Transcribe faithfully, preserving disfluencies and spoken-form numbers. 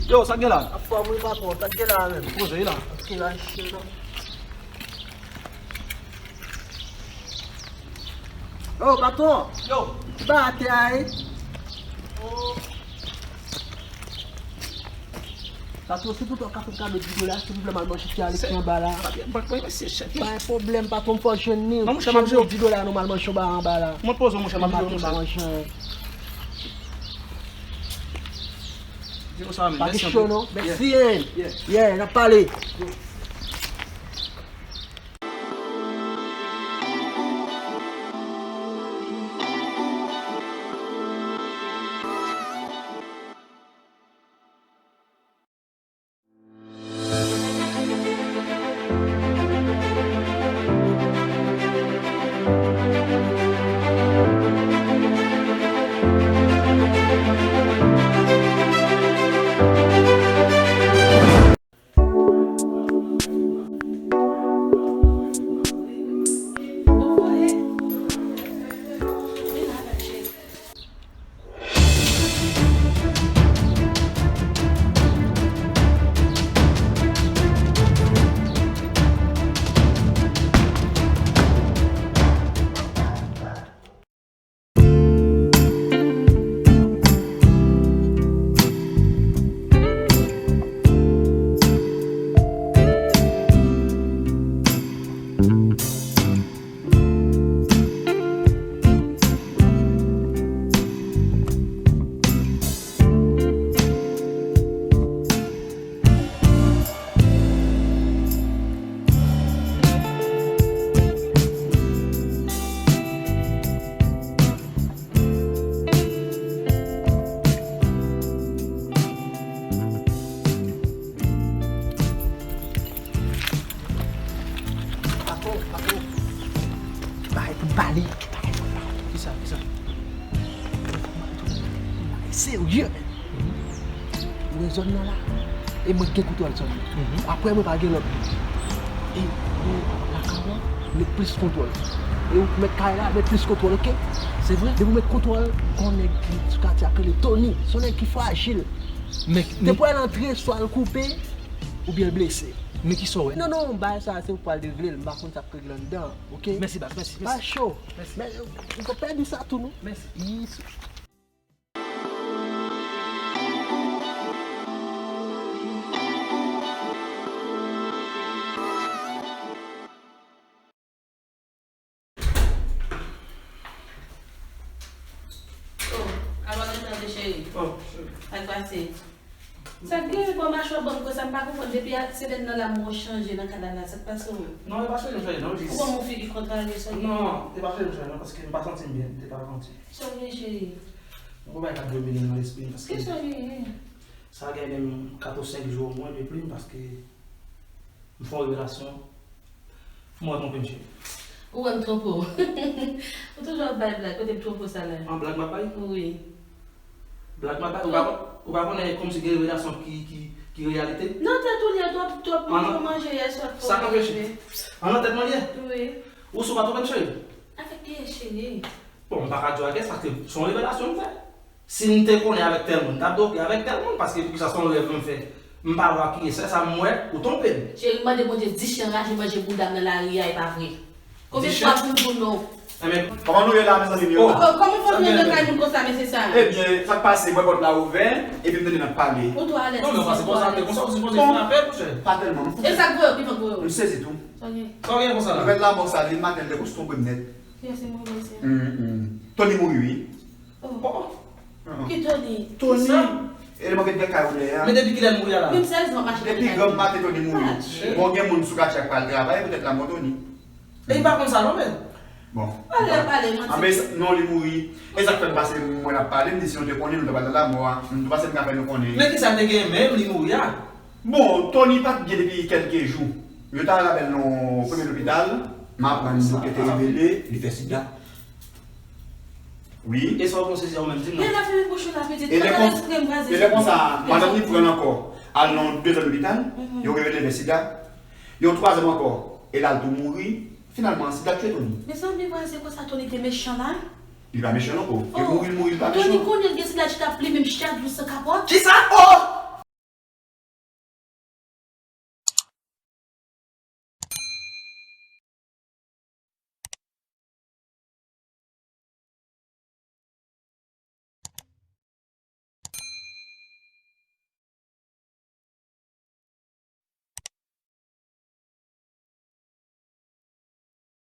Yo, sa k gen la? Anfòm wi, patwon, sa k gen la menm? Poze la. Ok, la, chè la. Yo, patwon. Yo. Ba atè a, wi. Patwon, silvouplè, w ka fè m kado di dola, silvouplè, m al manje ti Alex anba la. Pa gen pwoblèm, patwon, m fò jwenn li. Non, monchè, m ap jwenn di dola, nou m al manje anba, anba la. Mwen poze, monchè, m ap jwenn, monchè. Di konsa menm, mèsi anpil. Pa gen cho, non. Mèsi, hein. Yeah, n ap pale. Pako, pako. Bagay pou m pale. Bagay pou m pale. Kisa, kisa? Serye, men. Ou wè zòn nan la? E mwen ki gen kontwòl zòn nan. Apre mwen pa gen lòt. E, e lakay la, met plis kontwòl. E ou k mèt kay la, met plis kontwòl, oke? Se vre? Depi ou met kontwòl, gon nèg ki sou katye a k rele Tony. Se yon nèg ki frajil. Men, te pral antre, swa l koupe, oubyen l blese. Men kisa w wè? Non, non, bagay sa, se ou k pral devle l. M pa konn sa k regle anndan, oke? Mèsi, baz, mèsi, mèsi. Pa cho. Mèsi. Men, ou pèdi sa tou, non? Mèsi. Oh, alò, nou tande, cheri. Oh, cheri. Sa k pase? Sa k gen, bon, machwa banm konsa, m pa konprann. Depi a semèn nan la, m wè w chanje nan kay la, sa k pase w menm? Non, e pa chanje m chanje, non, jis. Ou ban m yon figi kontrarye, sa k gen? Non, e pa chanje m chanje, non, paske m pa santi m byen, m te pa santi. Sa w gen, cheri? Yon bagay k ap domine nan lespri m, paske. Kisa w genyen? Sa gen menm kat ou senk jou omwen de pli, paske m fè yon revelasyon. M wè w twonpe m, cheri. Ou wè m twonpe w? Ou toujou ap bay blag, kote m twonpe w sa la? An blag m ap bay? Wi. Blag m ap bay? Ou pa, ou pa konnen kòmsi gen revelasyon ki, ki, ki reyalite? Nan tèt ou li ye, twòp, twòp manje yè swa. Sa k anpeche? An nan tèt mwen li ye? Wi. Ou si w pa twonpe m, cheri? Avèk kiyès, cheri? Bon, m pa ka di w ak kiyès, paske se yon revelasyon m fè. Si m te konnen avèk tèl moun, m t ap doke avèk tèl moun, paske poukisa se yon rèv m fè. M pa wè ak kiyès, sèl sa m wè, ou twonpe m. Cheri, m mande Bondye dis chen raje manje bouda m nan lari a, e pa vre. Konbyen fwa pou m di w non? Enben, kòman nou ye la, mezanmi m yo? Oh, kòman fò w vin nan kay moun konsa, mesye sa? Ebyen, sa k pase, m wè pòt la ouvè, epi m tande n ap pale. Ou twò alèz. Non, men w pase konsa, te konsa, ou sipoze frape, monchè. Pa tèlman, non. E sa k voye w, ki fè k voye w? M sezi tou. Sa w gen? Sa w gen konsa la? Nouvèl lanmò sa, li maten, li te konsa twonpe m nèt. Kiyès ki mouri, mesye? Tony mouri, wi. Oh. Ki Tony? Tony. Kisa? E li manke de kay ou dèyè a. Men depi kilè l mouri a la? Wi, m seryezman mache. Depi granm maten Tony mouri. Bon, gen moun sou katye a k pral travay, poutèt lanmò Tony. E li pa konn sa non, men. Bon. Pale, pale, manti. Anben, non, li mouri. E sa k fè m pase, mwen ap pale, m di si nou te konnen, nou ta pral nan lanmò a. M tou pase m ka fè nou konnen. Men kisa l te genyen menm, li mouri a? Bon, Tony pa t byen depi kèlke jou. Yo t al avè l nan premye lopital, m aprann doktè te revele, li fè sida. Wi. E sa w panse se ou menm, di m non. Men la fini bouch ou la, pitit. E lè konsa, madanm li pran l ankò, al nan dezyèm lopital, yo revele l gen sida. Yon twazyèm ankò, e la l tou mouri. Finalman, sida tye Tony. Mezanmi, vwazen konsa Tony te mechan la. Li pa mechan non, oh. Ke mouri, l mouri, li pa mechan. Tony konnen l gen sila chita ap plimen m chak jou san kapòt. Kisa? Oh!